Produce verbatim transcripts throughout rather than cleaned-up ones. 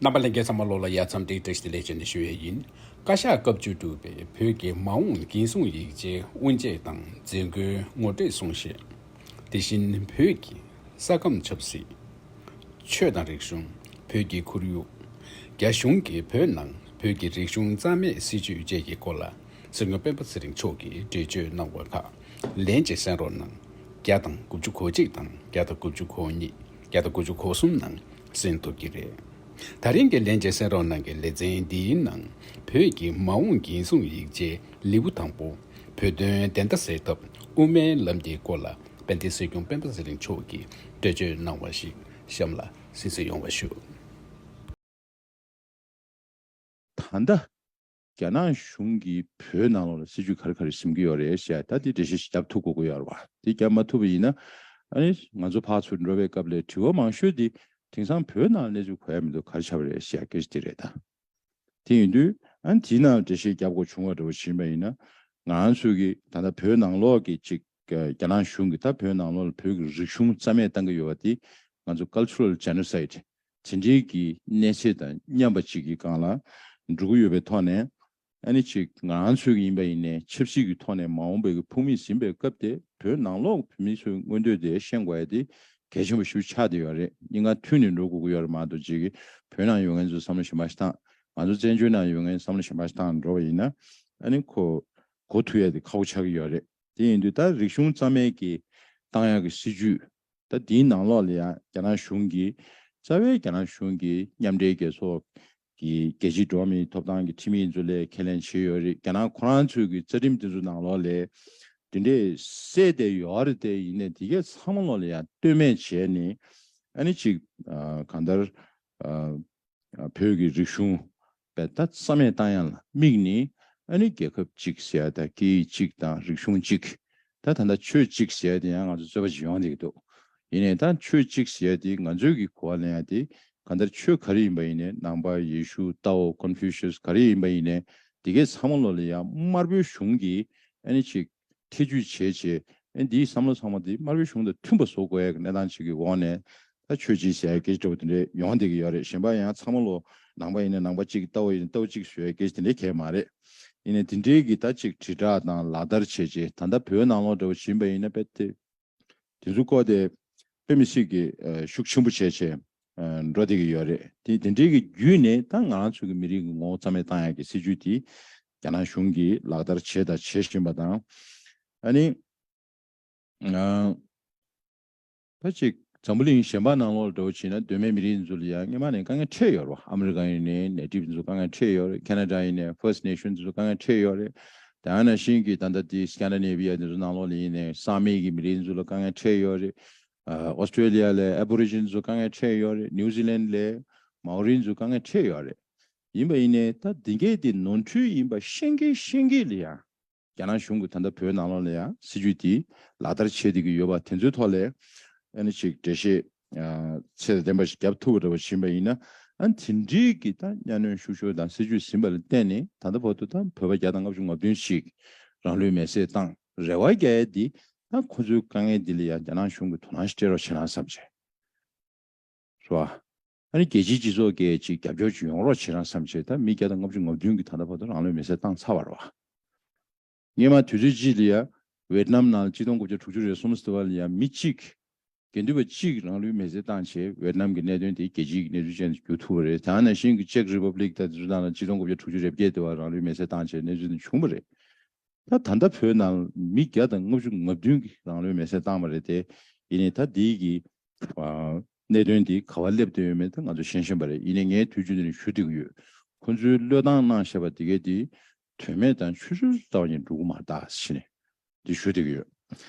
རྣམ་པ་ལྷན་རྒྱས་ཚང་མ་ལོ་ལ་ཡ་འཚམས་འདྲི་བཀྲ་ཤིས་བདེ་ལེགས་བྱོན་ནས་ཞུ་ཡས་ཡིན། བཀའ་ཤག་སྐབས་བཅུ་དྲུག་པའི་བོད་ཀྱི་མ་འོངས་འགན་སྲུང་ཡིག་ཆའི་དབུ་འབྱེད་དང་མཛད་སྒོའི་ངོ་སྤྲོད་གསུང་བཤད། དེ་བཞིན་བོད་ཀྱི་ས་ཁམས་ཆབ་སྲིད། ཆོས་དང་རིག་གཞུང་། བོད་ཀྱི་ཁོར་ཡུག་རྒྱ་གཞུང་གིས་བོད་ནང་བོད་ཀྱི་རིག་གཞུང་རྩ་མེད་སྲིད་ཇུས་བཅས་ཀྱི་སྐོར་ལ་སྲིད་སྐྱོང་སྤེན་པ་ཚེ་རིང་མཆོག་གིས་འགྲེལ་བརྗོད་གནང་བ་ཁག་ལན་གཅིག་གསན་རོགས་གནང་། བརྒྱ་དང་དགུ་བཅུ་གོ་གཅིག་དང་བརྒྱ་དང་དགུ་བཅུ་གོ་གཉིས། བརྒྱ་དང་དགུ་བཅུ་གོ་གསུམ་ནང་གསན་ཐུབ་ཀྱི་རེད། ད་རིང་གི་ལན་གཅིག་གསན་རོགས་གནང་གི་ལེ་ཚན་འདིའི་ནང་བོད་ཀྱི་མ་འོངས་འགན་སྲུང་ཡིག་ཆའི་ལེའུ་དང་པོ། བོད་དོན་བདེན་མཐའ་གསལ་ཐབས་དབུ་མའི་ལམ་གྱི་སྐོར་ལ་དཔལ་ལྡན་སྲིད་སྐྱོང་སྤེན་པ་ཚེ་རིང་མཆོག་གིས་འགྲེལ་བརྗོད་གནང་བ་ཞིག་གཤམ་ལ་གསན་གཟིགས་ཡོང་བ་ཞུ། ད་ལྟ་རྒྱ་ནག་གཞུང་གིས་བོད་ནང་ལོགས་ལ་སྲིད་ཇུས་ག་རེ་ག་རེ་འཛིན་གྱི་ཡོད་རེད་ཟེར་ཡ་ད་དེ་འགྲེལ་བཤད་ཞིག་བརྒྱབ་ཐུབ་དགོས་ཀྱི་ཡོད་རེད་བ། དེ་བརྒྱབ་མ་ཐུབ་པ་ཡིན་ན་ཨ་ནི་ང་ཚོ་ཕར་ཚུར་འགྲོ་བའི་སྐབས་ལ་དྲི་བ་མང་ཤོས་དེ་དེང་སང་བོད་ནང་གནས་ཚུལ་གོ་ཡ་མི་འདུག་ག་རེ་ཆགས་པ་རེད་ཟེར་ཡ་སྐད་ཆ་དེ་རེད་ད། དེ་ཡིན་དུས་ཨ་ནི་དེའི་ནང་འགྲེལ་བཤད་བརྒྱབ་དགོས་བྱུང་བ་འདྲ་བོ་ཞིག་ཡིན་པ་ཡིན་ན་ང་རང་ཚོས་ཀྱི་ད་ལྟ་བོད་ནང་ལོགས་ཀྱི་ཅིག་རྒྱ་ནག་གཞུང་གིས་ད་བོད་ནང་ལོགས་ལ་བོད་ཀྱི་རིག་གཞུང་རྩ་མེད་བཏང་གི་ཡོད་པ་དེ་ང་ཚོ་cultural genocide དེ་འདྲའི་གི་གནས་ཚད་དང་མཉམ་པ་ཅིག་གི་སྒང་ལ་འགྲོ་གི་ཡོད་པའི་ཐོག་ནས། ཨ་ནི་ཅིག་ང་རང་ཚོའི་ཡིན་པ་ཡིན་ནའི་ཆབ་སྲིད་ཀྱི་ཐོག་ནས་མ་འོངས་པའི་གི་ཕུགས་དམིགས་ཟིན་པའི་སྐབས་དེ་བོད་ནང་ལོགས་བོད་མི་ཚོའི་མངོན་འདོད་དེ་ཤེས་དགོས་ཡ་དེ་གལ་ཆེན་པོ་ཞིག་ཆགས་བསྡད་ཡོད་རེད། གཉིས་ཀ་མཐུན་ནས་འགྲོ་དགོས་ཀྱི་ཡོད་རེད་མ་གཏོགས་ཅིག་གི་བོད་ནང་ཡོད་མཁན་ཚོ་བསམ་བློ་གཞན་པ་ཞིག་བཏང་། ང་ཚོ་བཙན་བྱོལ་ནང་ཡོད་མཁན་བསམ་བློ་གཞན་པ་ཞིག་བཏང་འགྲོ་བ་ཡིན་ན་ཨ་ནི་ཁོ་གོ་ཐུབ་ཡ་དེ་ཁག་པོ་ཆགས་ཀྱི་ཡོད་རེད། དེ་ཡིན་དུས་ད་རིག་གཞུང་རྩ་མེད་ཀྱི་བཏང་ཡག་གི་སྲིད་ཇུས། ད་དེའི་ནང་ལོགས་ལ་ཡང་རྒྱ་ནག་གཞུང་གིས་རྩ་བའི་རྒྱ་ནག་གཞུང་གིས་མཉམ་འབྲེལ་རྒྱལ་ཚོགས་ཀྱི་རྒྱལ་སྤྱིའི་འགྲོ་བ་མིའི་ཐོབ་ཐང་གི་འཐུས་མི་ཚོ་ལ་ཁས་ལེན་བྱས་ཡོད་རེད། རྒྱ་ནག་ཁོ་རང་ཚོའི་གི་རྩ་ཁྲིམས་དེ་ཚོ་ནང་ལོགས་ལ་དེ་འདྲས་གསལ་བསྡད་ཡོད་རེད། དེ་ཡིན་ནའི་དེ་གས་ཚང་མ་ལོགས་ལ་ཡང་ལྟོས་མེད་བྱས་ནས་ཨ་ནི་ཅིག་ཨ་གང་ལྟར་ཨ། བོད་ཀྱི་རིག་གཞུང་བས་ད་རྩ་མེད་བཏང་ཡ་ལ་དམིགས་ནས་ཨ་ནི་རྒྱལ་ཁབ་གཅིག་ཟེར་ཡ་དང་སྐད་ཡིག་གཅིག་དང་རིག་གཞུང་གཅིག་ད་ད་ལྟ་ཆོས་གཅིག་ཟེར་ཡ་དེ་ཡང་ང་ཚོ་རྩོད་པ་ཅིག་ཡོང་བསྡད་ཀྱི་འདུག་ཡིན་ནའི་ད་ཆོས་གཅིག་ཟེར་ཡ་དེ་ང་ཚོའི་གི་གོ་བ་ལེན་ཡ་དེ་གང་ལྟར་ཆོས་ག་རེ་ཡིན་པ་ཡིན་ནའི་ནང་པ་ཡེ་ཤུ་ཏའོ་ཀོན་ཕུ་ཤུས་ག་རེ་ཡིན་པ་ཡིན་ནའི་དེ་གའི་ཚང་མ་ལོ་ལ་ཡང་དམར་པོའི་གཞུང་གིས་ཨ་ནི་ཅིག་ཐེ་ཇུས་བྱས་བྱས་ཨེ་འདིའི་བསམ་བློ་ཚང་མ་འདི་དམར་པོའི་གཞུང་དང་མཐུན་པ་བཟོ་དགོས་ཡ་གི་གནས་སྟངས་ཅིག་གི་འོག་ནས་ད་ཆོས་ཅིག་ཟེར་ཡ་སྐད་ཆ་འདྲ་བོ་དེ་འདྲས་ཡོང་བསྡད་ཀྱི་ཡོད་རེད། གཞན་པ་ཡང་ཚང་མ་ལོ་ནང་པ་ཡིན་ན་ནང་པ་གཅིག་ལྟ་བ་ཡིན་ན་ལྟ་བ་གཅིག་བཟོ་ཡ་སྐད་ཆ་དེ་འདྲས་གང་ཡང་མ་རེད། ཡིན་ནའི་དེ་འདྲས་ཀྱི་ད་ཅིག་དྲིལ་བསྒྲགས་དང་ལག་བསྟར་བྱས་རྗེས་ད་ལྟ་བོད་ནང་ལོགས་འདྲ་བོ་ཕྱིན་པ་ཡིན་ན་དཔེ་དེ་དེ་ཚོ་སྐོར་དེ་དཔེ་མི་སྲིད་ཀྱི་ཤུགས་ཆེན་པོ་བྱས་བྱས་འགྲོ་བསྡད་ཀྱི་ཡོད་རེད། དེ་དེ་འདྲས་ཀྱི་བརྒྱུད་ནས་ད་ང་རང་ཚོ་གི་མི་རིགས་ཀྱི་ངོ་བོ་རྩ་མེད་བཏང་ཡ་གི་སྲིད་ཇུས་དེ་རྒྱ་ནག་གཞུང་གིས་ལག་བསྟར་བྱས་དང་བྱེད་བཞིན་པ་དང་། ཨ་ནི། ཨ། ད་ཅིག་འཛམ་བུ་གླིང་གཞན་པ་ནང་ལོགས་ལ་འགྲོ་བ་བྱས་ན་གདོད་མའི་མི་རིགས་ཚོ་ལ་ཡང་སྔོན་མ་ནས་དཀའ་ངལ་འཕྲད་ཡོད་རེད་བ། ཨ་མི་རི་ཀ་ཡིན་ནའི་Native ཚོ་དཀའ་ངལ་འཕྲད་ཡོད་རེད། Canada ཡིན་ནའི་First Nation ཚོ་དཀའ་ངལ་འཕྲད་ཡོད་རེད། དེ་ནང་བཞིན་གྱི་ད་ལྟ་དེ་Scandinavia དེ་ཚོ་ནང་ལོགས་ལ་ཡིན་ནའི་སཱ་མི་གི་མི་རིགས་ཚོ་ལ་དཀའ་ངལ་འཕྲད་ཡོད་རེད། ཨ། Australia ལ་Aboriginal ཚོ་དཀའ་ངལ་འཕྲད་ཡོད་རེད། New Zealand ལ་Maori ཚོ་དཀའ་ངལ་འཕྲད་ཡོད་རེད། ཡིན་པ་ཡིན་ནའི་ད་འདི་གས་དེ་ནོར་འཁྲུལ་ཡིན་པ་ཤེས་ཀྱི་ཤེས་ཀྱི་ལ་ཡང་། རྒྱ་ནག་གཞུང་གིས་ད་ལྟ་བོད་ནང་ལོགས་ལ་ཡང་སྲིད་ཇུས་དེ་ལག་བསྟར་བྱེད་བསྡད་ཀྱི་ཡོད་པ་དེ་ཚོའི་ཐོག་ལ་ཨ་ནི་ཅིག་འགྲེལ་བཤད་ཨ་ཚད་ལྡན་པ་ཞིག་བརྒྱབ་ཐུབ་པ་འདྲ་བ་ཕྱིན་པ་ཡིན་ན་ཨ་དེ་འདྲའི་གི་ད་གཉའ་གནོན་ཤུགས་ཤུགས་དང་སྲིད་ཇུས་ཟིན་པ་ལ་བརྟེན་ནས་ད་ལྟ་བར་དུ་ད་བོད་པ་བརྒྱ་དང་ལྔ་བཅུ་ང་བདུན་ཞིག་རང་ལུས་མེར་སྲེག་བཏང་རེ་བ་རྒྱག་ཡ་འདི་ད་ཁོ་ཚོའི་དཀའ་ངལ་འདི་ལ་ཡང་རྒྱ་ནག་གཞུང་གིས་དོ་སྣང་ཞིག་སྤྲད་རོགས་བྱེད་རོགས་བསམ་བྱས། རེད་བ། ཨ་ནི་རྒྱལ་སྤྱིའི་སྤྱི་ཚོགས་ཀྱིས་ཅིག་རྒྱབ་སྐྱོར་ཅིག་ཡོང་རོགས་བྱེད་རང་བསམ་བྱས་ད་མི་བརྒྱ་དང་ལྔ་བཅུ་ང་བདུན་གྱིས་ད་ལྟ་བར་དུ་རང་ལུས་མེར་སྲེག་བཏང་ཚར་བ་རེད་བ། སྔོན་མ་དུས་ཚོད་གཅིག་ལ་ཡ་ཝེད་ནམ་ནང་གཅིག་སྟོང་དགུ་བརྒྱ་དྲུག་ཅུ་རེ་གསུམ་ཙམ་ལ་ཡ་མི་གཅིག་དགེ་འདུན་པ་གཅིག་རང་ལུས་མེར་སྲེག་བཏང་བྱས་ཝེད་ནམ་གྱི་གནད་དོན་དེ་རྒྱལ་སྤྱིའི་གནས་ཚུལ་ཅན་དུ་གྱུར་ཐུབ་པ་རེད། ད་ནང་བཞིན་གྱི་ཅེག་རི་པབ་ལིག་དང་དེ་ཚོ་ནང་ལ་གཅིག་སྟོང་དགུ་བརྒྱ་དྲུག་ཅུ་རེ་བརྒྱད་དེ་བ་རང་ལུས་མེར་སྲེག་བཏང་བྱས་གནས་ཚུལ་དེ་བྱུང་བ་རེད། ད་ད་ལྟ་བོད་ནང་མི་བརྒྱ་དང་ལྔ་བཅུ་ང་བདུན་གྱིས་རང་ལུས་མེར་སྲེག་བཏང་བ་རེད་དེ། ཡིན་ནའི་ད་འདིའི་གི་ཨ་གནད་དོན་འདི་ག་བ་སླེབས་བསྡད་ཡོད་མེད་ད་ང་ཚོ་ཤེས་བཞིན་པ་རེད། ཡིན་ནའི་ངས་དུས་རྒྱུན་འདི་ནས་ཞུ་བསྡད་ཀྱི་ཡོད། ཁོ་ཚོའི་བློས་བཏང་གནང་བཞག་པ་འདི་གས་འདི་དོན་མེད་དང་ཆུད་ཟོས་ལྟ་བུ་ཡིན་འགྲོ་གི་མ་རེད་ད་ཟེར་ནས་འདི་ཞུ་བསྡད་ཀྱི་ཡོད།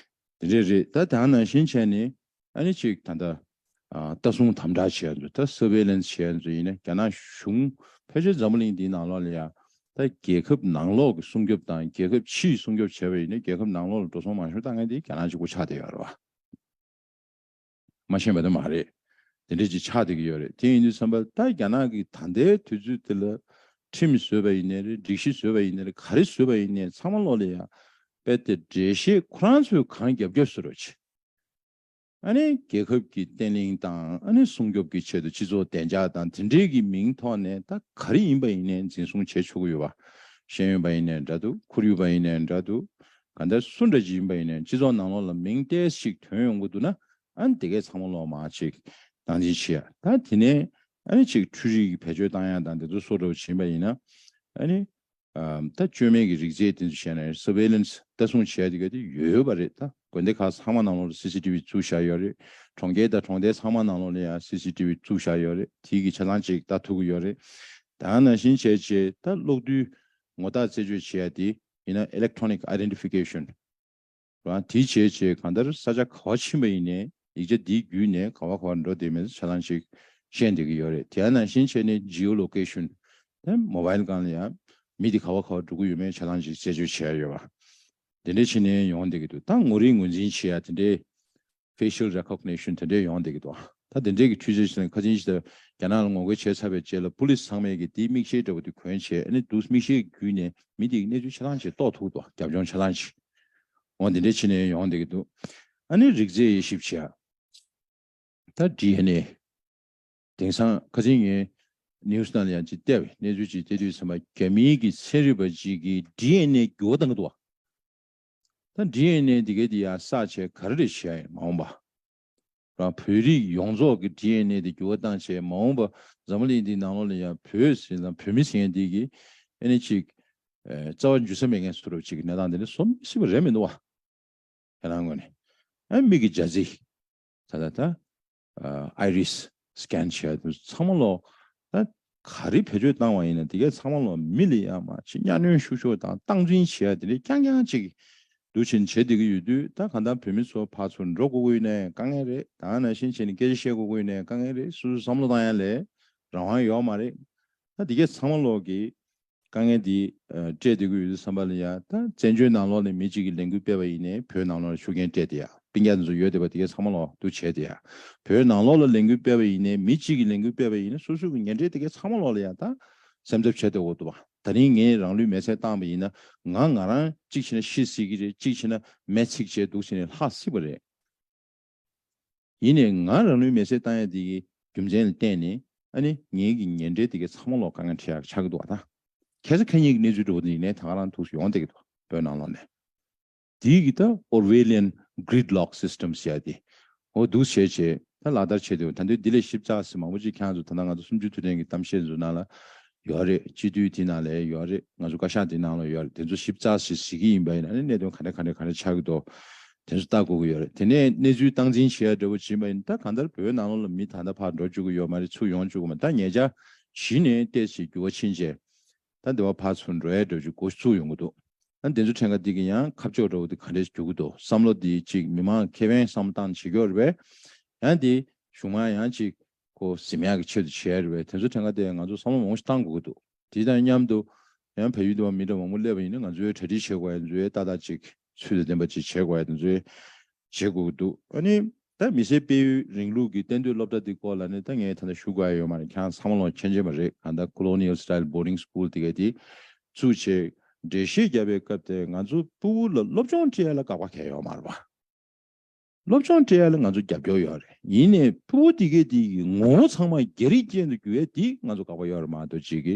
དེ་འདྲས་རེད། ད་དེ་ནང་བཞིན་བྱས་ནས་ཨ་ནི་ཅིག་ད་ལྟ་ཨ་ལྟ་སྲུང་དམ་དྲག་བྱེད་ཡ་ཚོ་ད་surveillance བྱེད་ཡ་ཚོ་ཡིན་ན་རྒྱ་ནག་གཞུང་ཕལ་ཆེར་འཛམ་བུ་གླིང་འདིའི་ནང་ལོགས་ལ་ཡ་ད་རྒྱལ་ཁབ་ནང་ལོགས་ཀྱི་སྲུང་སྐྱོབ་དང་རྒྱལ་ཁབ་ཕྱིའི་སྲུང་སྐྱོབ་བྱས་པ་ཡིན་ན་རྒྱལ་ཁབ་ནང་ལོགས་ལ་འགྲོ་སོང་མང་ཤོས་བཏང་མཁན་དེ་རྒྱ་ནག་གཅིག་པོ་ཆགས་བསྡད་ཡོད་རེད་བ། མ་ཤེས་པ་དེ་མ་རེད། དེ་འདྲས་ཅིག་ཆགས་བསྡད་ཀྱི་ཡོད་རེད། དེ་ཡིན་དུས་ཙམ་པ་ད་རྒྱ་ནག་གིས་ད་ལྟའི་དུས་ཚོད་དེ་ལ་ཁྲིམས་བཟོས་པ་ཡིན་ནའི་རེད། སྒྲིག་གཞི་བཟོས་པ་ཡིན་ནའི་རེད། ག་རེ་བཟོས་པ་ཡིན་ནའི་རེད། ག་རེ་བཟོས་པ་ཡིན་ནའི་ཚང་མ་ལོགས་ལ་ཡང་དཔེ་དེ་འགྲེལ་བཤད་ཁོ་རང་ཚོས་གང་རྒྱབ་རྒྱབ་བཟོ་རོགས་བྱེད། ཨ་ནི་རྒྱལ་ཁབ་ཀྱི་བརྟན་ལྷིང་དང་ཨ་ནི་སྲུང་སྐྱོབ་ཀྱི་ཆེད་དུ་སྤྱི་ཚོགས་བདེ་འཇགས་དང་དེ་འདྲའི་གི་མིང་ཐོག་ནས་ད་ག་རེ་ཡིན་པ་ཡིན་ནའི་འཛིན་བཟུང་བྱེད་ཆོག་གི་ཡོད་པ། ཤེས་ཡོན་པ་ཡིན་ནའི་འདྲ་འདུག་ཁོར་ཡུག་པ་ཡིན་ནའི་འདྲ་འདུག་གང་ལྟར་སུ་འདྲ་ཅིག་ཡིན་པ་ཡིན་ནའི་སྤྱི་ཚོགས་ནང་ལོགས་ལ་མིང་ཏོག་ཙམ་ཞིག་ཐོན་ཡོང་གི་འདུག་ན། ཨ་ནི་དེ་གས་ཚང་མ་ལོག་མར་ཅིག་སྟངས་འཛིན་བྱེད་ཡ། ད་དེ་ནས་ཨ་ནི་ཅིག་འཕྲུལ་རིག་གི་བེད་སྤྱོད་བཏང་ཡ་དང་དེ་ཚོ་སོགས་འདྲ་བོ་བྱེད་པ་ཡིན་ན། ཨ་ནི་ཨ་ད་བཅོས་མིན་གྱི་རིག་རྫས་དེ་ཚོ་བྱས་ན་surveillance ལྟ་སྲུང་བྱེད་ཡ་དེ་ག་དེ་ཡོད་ཡོད་པ་རེད། ད་དགོན་སྡེ་ཁག་ཚང་མ་ནང་ལོགས་ལ་སི་སི་ཊི་ཝི་བཙུགས་བཞག་ཡོད་རེད། གྲོང་ཁྱེར་དང་གྲོང་རྡལ་ཚང་མ་ནང་ལོགས་ལ་ཡང་སི་སི་ཊི་ཝི་བཙུགས་བཞག་ཡོད་རེད། དེའི་གི་ཆ་ཚང་ཅིག་ལྟ་ཐུབ་ཀྱི་ཡོད་རེད། ད་ནང་བཞིན་བྱས་བྱས་ད་གློག་རྡུལ་ངོ་རྟགས་རྩད་གཅོད་བྱེད་ཡ་དེ་ཡིན་ན་electronic identification རང་དེ་བྱས་བྱས་གང་ལྟར་ས་ཆ་ག་བ་ཕྱིན་པ་ཡིན་ནའི་ཡིག་ཆ་འདི་བརྒྱུད་ནས་ག་བ་ག་བར་འགྲོ་བསྡད་མེད་ཆ་ཚང་ཅིག་ཤེས་བསྡད་ཀྱི་ཡོད་རེད། དེ་ནང་བཞིན་བྱས་ནས་geolocation དེ་མོ་བཱལ་སྒང་ལ་ཡང་མི་དེ་ག་བ་ག་བར་འགྲོ་གི་ཡོད་མེད་ཆ་ཚང་ཅིག་རྩད་གཅོད་བྱས་ཡོད་པ། དེ་འདྲ་བྱས་ནས་ཡོང་བསྡད་ཀྱི་འདུག་ད་ངོ་རིས་ངོས་འཛིན་བྱེད་ཡ་དེ་འདྲའི་facial recognition དེ་འདྲའི་ཡོང་བསྡད་ཀྱི་འདུག་ད་དེ་འདྲའི་གི་འཕྲུལ་ཆས་ཞིག་ཁ་ཆེན་ཞིག་ད་རྒྱ་ནག་ལ་ངོ་རྒོལ་བྱས་ཚར་བའི་རྗེས་ལ་པུ་ལིས་ཚང་མས་ཀྱི་དེའི་མིག་ཤེལ་འདྲ་བོ་དེ་གོན་བྱས། ཨ་ནི་འདུག་མིག་ཤེལ་བརྒྱུད་ནས་མི་དེའི་གནས་ཚུལ་ཆ་ཚང་ཞིག་རྟོགས་ཐུབ་འདུག་རྒྱབ་ལྗོངས་ཆ་ཚང་ཞིག་འོ་དེ་འདྲ་བྱས་ནས་ཡོང་བསྡད་ཀྱི་འདུག་ཨ་ནི་རིགས་རྫས་དབྱེ་ཞིབ་བྱེད་ཡ། ད་ཌི་ཨེན་ཨེ། དེང་སང་ཁ་སང་ངས་ནིའུ་སི་ནང་ལ་ཡང་ཅིག་བལྟས་པས། གནས་ཚུལ་ཅིག་བལྟས་དུས་ཙམ་པ་རྒྱ་མིའི་གི་ཚན་རིག་པ་ཅིག་གིས་ཌི་ཨེན་ཨེ་འགྱུར་བ་བཏང་གི་འདུག་བ། ད་ཌི་ཨེན་ཨེ་འདི་གའི་འདི་ཡང་བསགས་བྱས་ག་རེ་རེད་བྱས་ཡ་ཡིན་མ་འོངས་པ། རང་བོད་རིགས་ཡོངས་རྫོགས་ཀྱི་ཌི་ཨེན་ཨེ་འདི་འགྱུར་བ་བཏང་བྱས་མ་འོངས་པ་འཛམ་བུ་གླིང་འདིའི་ནང་ལོགས་ལ་ཡང་བོད་ཟེར་ན་བོད་མི་ཟེར་མཁན་འདི་གི་ཨེ་ནི་ཅིག་ཨེ་རྩ་བ་འཇུ་ས་མེད་མཁན་བཟོ་འདྲ་ཅིག་གི་གནས་སྟངས་འདི་ནི་བཟོ་མི་སྲིད་པ་རེད་མི་འདུག་བ། ཁྱེད་རང་ངོས་ནས། ཨ་མིག་གི་རྒྱ་རྫི། ད་ལྟ་ད། ཨ་ཨའི་རིས་སི་ཀེན་བྱས་དུས་ཚང་མ་ལོ། ད་ག་རེ་བེད་སྤྱོད་བཏང་བ་ཡིན་ན་དེ་གས་ཚང་མ་ལོ་མི་ལ་ཡ་མ་ཅིག་གཉའ་གནོན་ཤུགས་ཤོས་དང་སྟངས་འཛིན་བྱེད་ཡ་དེ་འདྲའི་རྐྱང་རྐྱང་ཅིག་འདུག་ཕྱིན་བྱེད་བསྡད་ཀྱི་ཡོད་དུས། ད་གང་ལྟར་བོད་མི་ཚོ་ཕར་ཚུར་འགྲོ་དགོས་ཀྱི་ཡོད་ནའི་དཀའ་ངལ་རེད། ད་ནང་བཞིན་བྱས་ནས་སྐད་ཆ་བཤད་དགོས་ཀྱི་ཡོད་ནའི་དཀའ་ངལ་རེད། སོ་སོས་བསམ་བློ་བཏང་ཡ་ལས་རང་དབང་ཡོད་མ་རེད། ད་དེ་གས་ཚང་མ་ལོ་གི་དཀའ་ངལ་འདི་ཨ་སྤྲད་བསྡད་ཀྱི་ཡོད་དུས་ཙམ་པ་ལ་ཡ། ད་བཙན་བྱོལ་ནང་ལོགས་ནས་མི་གཅིག་གིས་ལས་འགུལ་སྤེལ་བ་ཡིན་ནའི་བོད་ནང་ལོགས་ལ་ཤུགས་རྐྱེན་སྤྲད་དེ་ཡ། སྤུན་ཀྱག་དེ་ཚོ་ཡོད་བསྡད་པ་དེ་གས་ཚང་མ་ལོག་འདུག་བྱས་དེ་ཡ། བོད་ནང་ལོགས་ལ་ལས་འགུལ་སྤེལ་བ་ཡིན་ནའི་མི་གཅིག་གིས་ལས་འགུལ་སྤེལ་བ་ཡིན་ན་སོ་སོ་གི་ཉེ་འབྲེལ་དེ་གས་ཚང་མ་ལོག་ལ་ཡ་ད་སེམས་འཚབ་བྱས་བསྡད་ཡོད་འདུག་བ། ད་རིང་ངས་རང་ལུས་མེར་སྲེག་བཏང་བ་ཡིན་ན་ང་ང་རང་གཅིག་བྱས་ན་ཤི་སྲིད་ཀྱི་རེད། གཅིག་བྱས་ན་མེ་འཚིག་བྱས་འདུག་ཟེར་ནས་ལྷག་སྲིད་པ་རེད། ཡིན་ནའི་ང་རང་ལུས་མེར་སྲེག་བཏང་ཡ་དེ་གི་རྒྱུ་མཚན་ལ་བརྟེན་ནས་ཨ་ནི་ངའི་གི་ཉེ་འབྲེལ་དེ་གའི་ཚང་མ་ལོག་དཀའ་ངལ་འཕྲད་ཡག་ཆགས་ཀྱི་འདུག་བ། ད་ཁ་སང་ཁ་ཉིན་གྱི་གནས་ཚུལ་འདྲ་བོ་དེ་ཡིན་ནའི་ད་ག་རང་ཐུགས་སུ་ཡོང་བསྡད་ཀྱི་འདུག་བོད་ནང་ལོགས་ནས། དེའི་གི་ད་Orwellian gridlock system ཟེར་ཡ་དེ་འོ་འདུག་བྱས་བྱས་ད་ལག་བསྟར་བྱས་འདུག་ད་དུང་འདི་ལས་ཞིབ་ཚགས་སུ་མང་པོ་ཅིག་ཁྱེད་རང་ཚོ་ད་ལྟ་ང་ཚོ་སུམ་ཅུ་དུས་དྲན་གྱི་གཏམ་བཤད་ཚོ་ནང་ལ་ཡོད་རེད། སྤྱི་འཐུས་དེ་ནང་ལ་ཡོད་རེད། ང་ཚོ་བཀའ་ཤག་དེ་ནང་ལ་ཡོད་རེད། དེ་ཚོ་ཞིབ་ཚགས་སུ་གཟིགས་ཀྱི་ཡིན་པ་ཡིན་ན་ཨ་ནི་གནད་དོན་ག་འདྲ་ག་འདྲ་ག་འདྲ་ཆགས་ཀྱི་འདུག་དེ་ཚོ་ལྟ་དགོས་ཀྱི་ཡོད་རེད། དེ་ནས་གནས་ཚུལ་སྟངས་འཛིན་བྱེད་ཡ་འདྲ་བོ་བྱིན་པ་ཡིན་ན་ད་གང་ལྟར་བོད་ནང་ལོགས་ལ་མི་ད་ལྟ་ཕར་འགྲོ་བཅུག་གི་ཡོད་མ་རེད། ཚུར་ཡོང་བཅུག་གི་མ་ད་ཉེ་ཆར་གཞི་ནས་ཏོག་ཙམ་འགྱུར་བ་ཕྱིན་བྱས་ད་འདི་བ་ཕར་ཚུར་འགྲོ་ཡ་འདྲ་བོ་ཅིག་འགོ་བཙུགས་ཡོང་གི་འདུག་ཨ་འདི་ཚོ་ཕྲན་ཁ་འདི་གི་ཡང་ཁ་ཕྱོགས་འདྲ་བོ་འདི་ག་འདྲས་འགྱུར་གི་འདུག་བསམ་བློ་འདི་ཅིག་མི་མང་ཁེ་ཕན་བསམ་བློ་བཏང་བྱེད་ཀྱི་ཡོད་རེད་པས། ཡང་འདི་གཞུང་མང་ཡང་ཅིག་ཁོ་ཟིན་ཡག་གི་ཆེད་དུ་བྱས་རེད་པས། དེ་ཚོ་ཕྲན་ཁ་དེ་ང་ཚོ་བསམ་བློ་མང་པོ་ཞིག་བཏང་དགོས་ཀྱི་འདུག་དེ་དང་མཉམ་དུ་ཡང་བལ་ཡུལ་དུ་མི་འདྲ་མང་པོ་སླེབས་པ་ཡིན་ན་ང་ཚོའི་གྲ་སྒྲིག་བྱེད་དགོས་ཡ། ང་ཚོའི་ཏག་ཏག་ཅིག་ཚུལ་དང་ལྡན་པ་ཅིག་བྱེད་དགོས་ཡ། དེ་ཚོའི་བྱེད་དགོས་ཀྱི་འདུག་ཨ་ནི་ད་མི་སེར་སྤེལ་ཡུལ་རིང་ལུགས་ཀྱི་གཏན་སྡོད་སློབ་གྲྭ་འདི་སྐོར་ལ་ནི་ད་ངས་ད་ལྟ་ཞུ་དགོས་ཡ་ཡོད་མ་རེད། ཁྱེད་རང་ཚང་མ་ལོ་མཁྱེན་མཁྱེན་པ་རེད། གང་ལྟར་colonial style boarding school དེ་ག་དེ་བཙུགས་བྱས་འགྲེལ་བཤད་བརྒྱབ་པའི་སྐབས་དེ་ང་ཚོ་ཕྲུ་གུ་ལ་སློབ་སྦྱོང་སྤྲད་ཡ་ལ་དགག་པ་གང་ཡང་ཡོད་མ་རེད་པ། སློབ་སྦྱོང་སྤྲད་ཡ་ལ་ང་ཚོ་རྒྱབ་སྐྱོར་ཡོད་རེད། ཡིན་ནའི་ཕྲུ་གུ་དེ་གའི་དེ་ཡི་ངོ་བོ་ཚང་མ་རྒྱ་རིགས་ཅན་དུ་འགྱུར་ཡ་དེ་ང་ཚོ་དགག་པ་ཡོད་རེད་མ་གཏོགས་ཅིག་གི་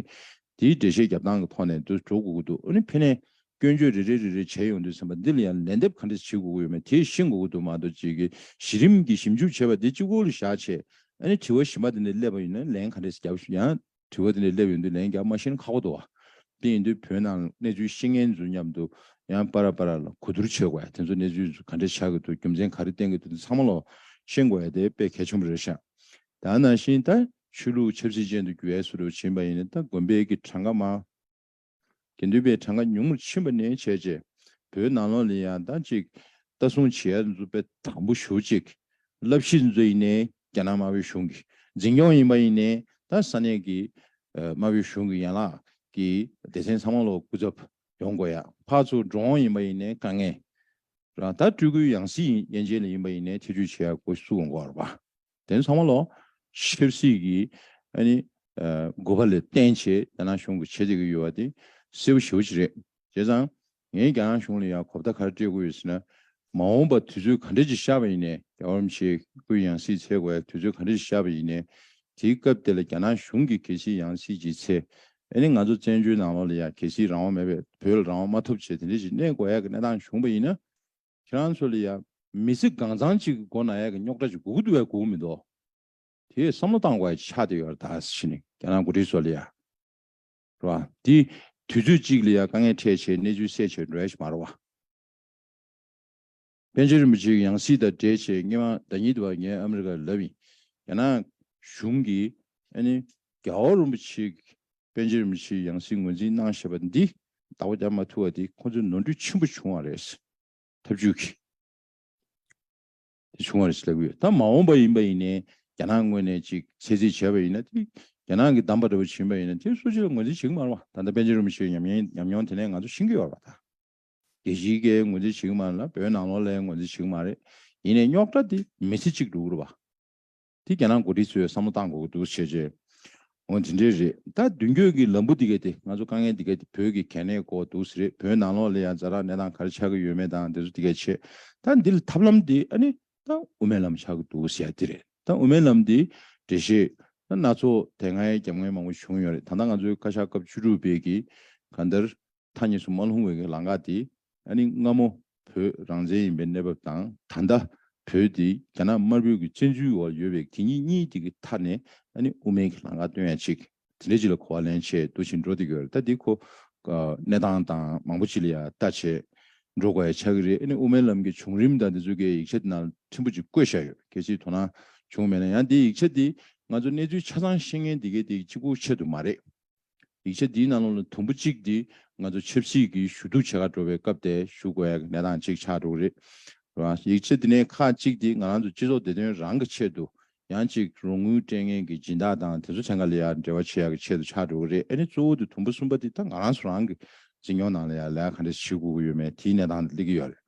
དེའི་འགྲེལ་བཤད་རྒྱབ་སྟངས་ཀྱི་ཐོག་ནས་དུ་འགྲོ་དགོས་ཀྱི་འདུག་ཨ་ནི་ཕན་ནས་སྐྱོན་བརྗོད་རེ་རེ་རེ་རེ་བྱས་ཡོང་དུས་ཙམ་པ་འདི་ལ་ཡང་ལན་འདེབས་ག་འདྲས་བྱེད་དགོས་ཀྱི་ཡོད་མེད་དེ་ཤེས་དགོས་ཀྱི་འདུག་མ་གཏོགས་ཅིག་གི་གཞི་རིམ་གྱི་ཞིབ་འཇུག་བྱས་པ་དེ་གཅིག་པོ་ལ་བཞག་བྱས་ཨ་ནི་དྲི་བ་གཞན་པ་དེ་འདྲ་སླེབས་པ་ཡིན་ན་ལན་ག་འདྲས་རྒྱབ་ཡང་དྲི་བ་དེ་འདྲ་སླེབས་ཡོང་དུས་ལན་རྒྱག་མ་ཤེས་ན་ཁག་པོ་འདུག་བ། དེ་ཡིན་དུས་བོད་ནང་གནས་ཚུལ་ཤེས་མཁན་ཚོ་མཉམ་དུ་ཡང་པ་ར་པ་ར་ལ་གོ་བསྡུར་བྱེད་དགོས་ཡ། དེ་ཚོ་གནས་ཚུལ་ཚོ་ག་འདྲ་ཆགས་ཀྱི་འདུག་རྒྱུ་མཚན་ག་རེ་བསྟན་གྱི་འདུག་དེ་ཚང་མ་ལོ་ཤེས་དགོས་ཡ་དེ་དཔེ་གལ་ཆེན་པོ་རེད་ཤག་ད་ནང་བཞིན་ད་ཆོས་ལུགས་ཆབ་སྲིད་ཅན་དུ་འགྱུར་ཡ་སུ་རུ་ཕྱིན་པ་ཡིན་ན་ད་དགོན་པའི་གི་གྲངས་ཀ་མང་དགེ་འདུན་པའི་གྲངས་ཀ་ཉུང་རུ་ཕྱིན་པ་ནས་བྱས་རྗེས་བོད་ནང་ལོགས་ལ་ཡང་ད་ཅིག་ལྟ་སྲུང་བྱེད་ཡ་ཚོ་དཔེ་དམ་པོ་ཞེ་པོ་ཅིག་བསླབ་གཞི་ཚོ་ཡིན་ནའི་རྒྱ་ནག་དམར་པོའི་གཞུང་གི་འཛིན་སྐྱོང་ཡིན་པ་ཡིན་ནའི་ད་ས་གནས་ཀྱི་ཨ་དམར་པོའི་གཞུང་གི་ཡན་ལག་གི་སྡེ་ཚན་ཚང་མ་ལོ་སྐུ་ཚབ་ཡོང་དགོས་ཡ། ཕར་ཚུར་འགྲོ་འོང་ཡིན་པ་ཡིན་ནའི་དཀའ་ངལ་རང་ད་སྤྲུལ་སྐུའི་ཡང་སྲིད་དབྱེ་འབྱེད་ལ་ཡིན་པ་ཡིན་ནའི་ཐེ་བྱུས་བྱེད་ཡ་འགོ་བཙུགས་ཡོང་དགོས་རེད་པ། དེ་ཚང་མ་ལོ་ཆབ་སྲིད་ཀྱི་ཨ་ནི་ཨ་དགོས་པ་ལ་བརྟེན་བྱས་རྒྱ་ནག་གཞུང་གིས་བྱེད་བསྡད་ཀྱི་ཡོད་པ་དེ་གསལ་པོ་ཞེ་པོ་ཅིག་རེད། བྱས་ཙང་ངས་རྒྱ་ནག་གཞུང་ལ་ཡང་གོ་བརྡ་ག་རེ་སྤྲད་དགོས་ཡོད་ཟེར་ན། མ་འོངས་པ་དུས་ཚོད་ག་འདྲ་ཅིག་ཤར་བ་ཡིན་ནའི། རྒྱལ་བ་རིན་པོ་ཆེའི་སྐུའི་ཡང་སྲིད་འཚོལ་དགོས་ཡ་དུས་ཚོད་ག་འདྲ་ཅིག་ཤར་བ་ཡིན་ནའི། དེའི་སྐབས་དེ་ལ་རྒྱ་ནག་གཞུང་གིས་གལ་སྲིད་ཡང་སྲིད་ཅིག་འཚོལ། ཨ་ནི་ང་ཚོ་བཙན་བྱོལ་ནང་ལོགས་ལ་ཡ་གལ་སྲིད་རང་དབང་མེད་པའི། བོད་ལ་རང་དབང་མ་ཐོབ་བྱས་དེ་འདྲ་ཞིག་གནས་དགོས་ཡ་གི་གནས་སྟངས་བྱུང་བ་ཡིན་ན། ཁྱེད་རང་ཚོ་ལ་ཡ་མི་ཚེ་གང་ཚང་ཅིག་གི་སྒོ་ན་ཡ་གི་རྙོག་དྲ་ཅིག་དགོས་ཀྱི་འདུག་བས་དགོས་ཀྱི་མི་འདུག་དེ་བསམ་བློ་བཏང་དགོས་ཡ་ཅིག་ཆགས་བསྡད་ཡོད་རེད། ད་ཕྱིན་ནས་རྒྱ་ནག་འགོ་ཁྲིད་ཚོ་ལ་ཡ། རེད་བ། དེ་དུས་ཚོད་གཅིག་ལ་ཡ་དཀའ་ངལ་འཕྲད་བྱས་གནས་ཚུལ་གསལ་བྱས་འགྲོ་ཡ་ཞིག་མ་རེད་བ། པཎ་ཆེན་རིན་པོ་ཆེའི་ཡང་སྲིད་དང་འབྲེལ་བྱས་སྔོན་མ་ཟླ་ཉིན་དུ་བ་ངས་ཨ་མི་རི་ཀར་ལབ་ཡིན། རྒྱ་ནག་གཞུང་གིས་ཨ་ནི་རྒྱལ་བ་རིན་པོ་ཆེ། པཎ་ཆེན་རིན་པོ་ཆེའི་ཡང་སྲིད་ངོས་འཛིན་གནང་བཞིན་པ་འདི་བདག་པོ་རྒྱག་མ་ཐུབ་པ་འདི་ཁོང་ཚོས་ནོར་འཁྲུལ་ཆེན་པོ་བྱུང་བ་རེད། ཐབས་ཇུས་ཀྱི་དེ་བྱུང་བ་རེད་ཟེར་ལབ་ཀྱི་ཡོད། ད་མ་འོངས་པ་ཡིན་པ་ཡིན་ནའི་རྒྱ་ནག་ངོས་ནས་ཅིག་ཚད་རྩིས་བྱས་པ་ཡིན་ན། དེ་རྒྱ་ནག་གི་བདམས་པ་འདྲ་བོ་ཕྱིན་པ་ཡིན་ན་དེ་སུ་གཅིག་ལ་ངོས་འཛིན་བྱེད་ཀྱི་མ་རེད་བ། ད་ལྟ་པཎ་ཆེན་རིན་པོ་ཆེའི་ཉམས་ཉེན་ཉམས་མྱོང་དེ་ནས་ང་ཚོ་ཤེས་ཀྱི་ཡོད་རེད་བ། ད་རྒྱལ་སྤྱིའི་སྐད་ངོས་འཛིན་བྱེད་ཀྱི་མ་རེད་ལ། བོད་ནང་ལོགས་ལ་ངོས་འཛིན་བྱེད་ཀྱི་མ་རེད། ཡིན་ནའི་རྙོག་དྲ་དེ་མི་ཚེ་གཅིག་འགྲོ་གི་རེད་བ། དེ་རྒྱ་ནག་འགོ་ཁྲིད་ཚོས་བསམ་བློ་བཏང་དགོས་ཀྱི་འདུག་བྱས་རྗེས། འོ་དེ་འདྲས་རེད། ད་མདུན་སྐྱོད་ཀྱི་ལམ་བུ་འདི་གས་དེ། ང་ཚོ་དཀའ་ངལ་འདི་གས་དེ་བོད་ཀྱི་གལ་གནད་སྐོར་འདུག་ཟེར་རེད། བོད་ནང་ལོགས་ལ་ཡང་ཛ་དྲག་གནས་སྟངས་ག་རེ་ཆགས་ཀྱི་ཡོད་མེད་དང་དེ་ཚོ་འདི་གས་བྱས། ད་འདི་ལ་ཐབས་ལམ་འདི་ཨ་ནི་ད་དབུ་མའི་ལམ་ཆགས་ཀྱི་འདུག་ཟེར་ཡ་འདི་རེད། ད་དབུ་མའི་ལམ་འདི་འགྲེལ་བཤད་ད་སྣ་ཚོགས་དེ་སྔའི་རྒྱབ་ངལ་མང་པོ་བྱུང་ཡོད་རེད། ད་ལྟ་ང་ཚོའི་བཀའ་ཤག་སྐབས་བཅུ་དྲུག་པའི་གི་གང་ལྟར་མཐའ་གཉིས་སུ་མ་ལྷུང་བའི་གི་ལམ་ཁ་དེ། ཨ་ནི་སྔ་མོ་བོད་རང་བཙན་ཡིན་པའི་གནས་བབ་དང་། ད་ལྟ་བོད་དེ་རྒྱ་ནག་དམར་པོའི་གི་བཙན་འཛུལ་འོག་ཡོད་པའི་དེ་གཉིས་གཉིས་དེ་གི་མཐའ་ནས་ཨ་ནི་དབུ་མའི་གི་ལམ་ཁ་སྟོན་ཡ་ཅིག་དེ་འདྲ་ཅིག་ལ་གོ་བ་ལེན་བྱས་འདུག་བཞིན་འགྲོ་བསྡད་ཀྱི་ཡོད་རེད། ད་འདི་ཁོ་གནས་སྟངས་དང་མང་པོ་ཅིག་ལ་ཡ་ལྟ་བྱས་འགྲོ་དགོས་ཡ་ཆགས་ཀྱི་རེད། ཨ་ནི་དབུ་མའི་ལམ་གྱི་བྱུང་རིམ་དང་དེ་ཚོ་གི་ཡིག་ཆ་དེ་ནང་ཕྲན་བུ་ཅིག་བཀོད་བཞག་ཡོད། གལ་སྲིད་དོ་སྣང་བྱུང་མེད་ན། ཡང་འདི་ཡིག་ཆ་འདི་ང་ཚོ་གནས་ཚུལ་ཆ་ཚང་ཤེས་མཁན་འདི་གས་དེ་གཅིག་པུ་ཆེད་དུ་མ་རེད། ཡིག་ཆ་འདིའི་ནང་ལོགས་ལ་དུམ་བུ་གཅིག་འདི་ང་ཚོ་ཆབ་སྲིད་ཀྱི་ཞུ་གཏུག་བྱེད་ག་འགྲོ་བའི་སྐབས་དེ་ཞུ་དགོས་ཡ་གི་གནས་སྟངས་གཅིག་ཆགས་འགྲོ་གི་རེད། རེད་བ། ཡིག་ཆ་འདི་ནས་ཁག་གཅིག་འདི་ང་རང་ཚོ་སྤྱི་ཚོགས་བདེ་དོན་རང་གི་ཆེད་དུ། ཡང་གཅིག་རོགས་དངུལ་སྤྲད་མཁན་གྱི་སྦྱིན་བདག་དང་དེ་ཚོ་ཚང་མ་ལ་ཡ་འབྲེལ་བ་བྱེད་ཡ་གི་ཆེད་དུ་ཆགས་འགྲོ་གི་རེད། ཨ་ནི་གཙོ་བོ་དེ་དུམ་བུ་གསུམ་པ་འདི་ད་ང་རང་ཚོ་རང་གི་འཛིན་སྐྱོང་ནང་ལ་ཡ་ལས་ཀ་ག་འདྲ་བྱེད་དགོས་ཀྱི་ཡོད་མེད་དེའི་གནས་སྟངས་སླེབས་ཀྱི་ཡོད་རེད།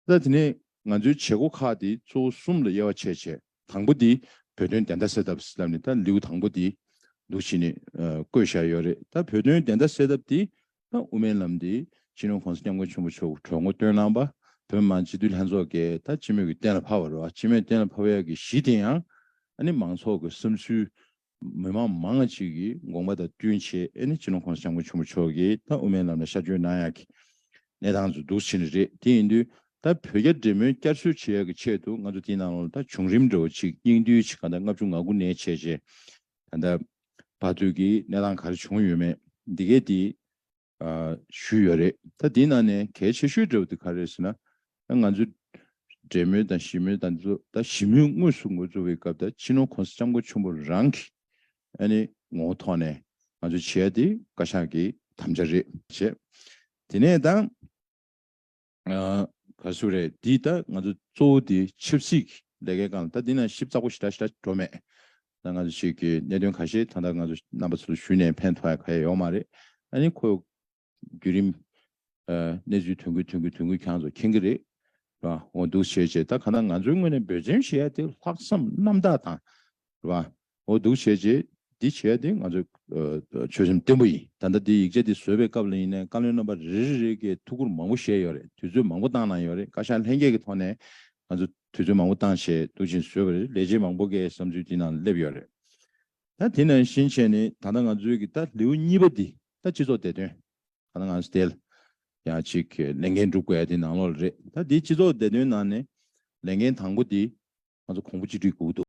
ད་དེ་ནས་ང་ཚོའི་བྱེད་སྒོ་ཁག་དེ་གཙོ་བོ་གསུམ་ལ་དབྱེ་བ་ཕྱེ་བྱས། དང་པོ་དེ་བོད་དོན་བདེན་མཐའ་གསལ་ཐབས་ལབ་ནས་ད་ལེའུ་དང་པོ་དེ་འདུག་བྱས་ནས་ཨ་བཀོད་བཞག་ཡོད་རེད། ད་བོད་དོན་བདེན་མཐའ་གསལ་ཐབས་དེ་ད་དབུ་མའི་ལམ་དེ་སྤྱི་ནོར་༸གོང་ས་༸སྐྱབས་མགོན་ཆེན་པོ་མཆོག་གིས་གྲོས་འགོ་བཏོན་གནང་བ། བོད་མི་མང་སྤྱི་འཐུས་ལྷན་ཚོགས་ཀྱིས་ད་སྤྱི་མོས་ཀྱིས་གཏན་ལ་ཕབ་པ་རེད་བ། སྤྱི་མོས་གཏན་ལ་ཕབ་ཡག་གི་གཞི་དེ་ཡང་ཨ་ནི་མང་ཚོགས་ཀྱི་བསམ་ཚུལ། མི་མང་མང་ང་ཅིག་གི་དགོངས་པ་དང་བསྟུན་བྱས། ཨ་ནི་སྤྱི་ནོར་༸གོང་ས་༸སྐྱབས་མགོན་ཆེན་པོ་མཆོག་གིས་ད་དབུ་མའི་ལམ་ལ་ཤར་བསྐྱོད་གནང་ཡག་གི་གནས་སྟངས་ཚོ་འདུག་བྱས་ནས་རེད། དེ་ཡིན་དུས་ད་བོད་རྒྱ་འབྲེལ་མོལ་བསྐྱར་གསོ་བྱེད་ཡག་གི་ཆེད་དུ་ང་ཚོ་དེའི་ནང་ལོགས་ལ་ད་བྱུང་རིམ་འདྲ་བོ་ཅིག་སྙིང་བསྡུས་ཅིག་གང་ལྟར་ལྔ་བཅུ་ང་དགུ་ནས་བྱས་བྱས་ད་ལྟ་བར་དུ་གི་གནས་སྟངས་ག་རེ་བྱུང་ཡོད་མེད་འདི་གས་དེ་ཨ་ཞུས་ཡོད་རེད། ད་དེའི་ནང་ནས་གལ་ཆེ་ཤོས་འདྲ་བོ་དེ་ག་རེ་རེད་ཟེར་ན། ད་ང་ཚོས་འབྲེལ་མོལ་དང་ཞི་མོལ་དང་འདི་ཚོ། ད་ཞི་མོལ་དངོས་སུ་འགོ་འཛུགས་པའི་སྐབས་ད་སྤྱི་ནོར་༸གོང་ས་༸སྐྱབས་མགོན་ཆེན་པོ་རང་གི་ཨ་ནི་ངོ་བོ་ཐོག་ནས་ང་ཚོས་བྱས་ཏེ་བཀའ་ཤག་གི་དམ་བཅའ་རེད་བྱས། དེ་ནས་ད་ཨ་ག་རེ་ཟེར་རེད། འདི་ད་ང་ཚོ་གཙོ་བོ་དེ་ཆབ་སྲིད་ཀྱི་ལས་ཀའི་སྒང་ལ། ད་འདི་ན་ཞིབ་ཚགས་པོ་ཞེ་དྲག་ཞེ་དྲག་འགྲོ་མེད། ད་ང་ཚོ་ཞིག་གི་གནད་དོན་ཁ་ཤས་ད་ལྟ་ང་ཚོ་རྣམ་པ་ཚོ་ལ་ཞུས་ནས་ཕན་ཐོགས་ཡ་ག་ཡ་ཡོད་མ་རེད། ཨ་ནི་ཁོ་བརྒྱུད་རིམ་ཨ་གནས་ཚུལ་ཐོན་ཁུལ་ཐོན་ཁུལ་ཐོན་ཁུལ་ཁྱེད་རང་ཚོ་མཁྱེན་གྱི་རེད། རེད་བ། འོ་འདུག་བྱས་བྱས་ད་ག་ན་ང་ཚོའི་ངོས་ནས་འབད་བརྩོན་བྱེད་ཡ་དེ་ལྷག་བསམ་རྣམ་དག་དང་། རེད་བ། འོ་འདུག་བྱས་བྱས་འདི་བྱེད་ཡ་དེ་ང་ཚོ་ཨ་ཆོད་སེམས་བརྟན་པོ་ཡིན། ད་ལྟ་འདི་ཡིག་ཆ་འདི་བཟོས་པའི་སྐབས་ལ་ཡིན་ནའི་བཀའ་བློན་རྣམ་པ་རེ་རེ་རེ་གིས་ཐུགས་ཁུར་མང་པོ་བཞེས་ཡོད་རེད། དུས་ཚོད་མང་པོ་བཏང་གནང་ཡོད་རེད། བཀའ་ཤག་ལྷན་རྒྱས་ཀྱི་ཐོག་ནས་ང་ཚོ་དུས་ཚོད་མང་པོ་བཏང་བྱས་འདུག་བྱས་བཟོས་པ་རེད། ལས་བྱེད་མང་པོ་གིས་བསམ་ཚུལ་འདི་ནང་སླེབས་ཡོད་རེད། ད་དེ་ནང་བཞིན་བྱས་ནས་ད་ལྟ་ང་ཚོའི་གི་ད་ལེའུ་གཉིས་པ་འདི་ད་སྤྱི་ཚོགས་བདེ་དོན། ད་ལྟ་ང་ཚོ་དེ་ལ་ཡང་ཅིག་ལས་འགན་སྒྲུབ་དགོས་ཡ་དེ་ནང་ལོགས་རེད། ད་འདི་སྤྱི་ཚོགས་བདེ་དོན་ནང་ནས་ལས་འགན་དང་པོ་འདི་ང་ཚོ་གོང་བུ་གཅིག་སྒྲིལ་དགོས་ཀྱི་འདུག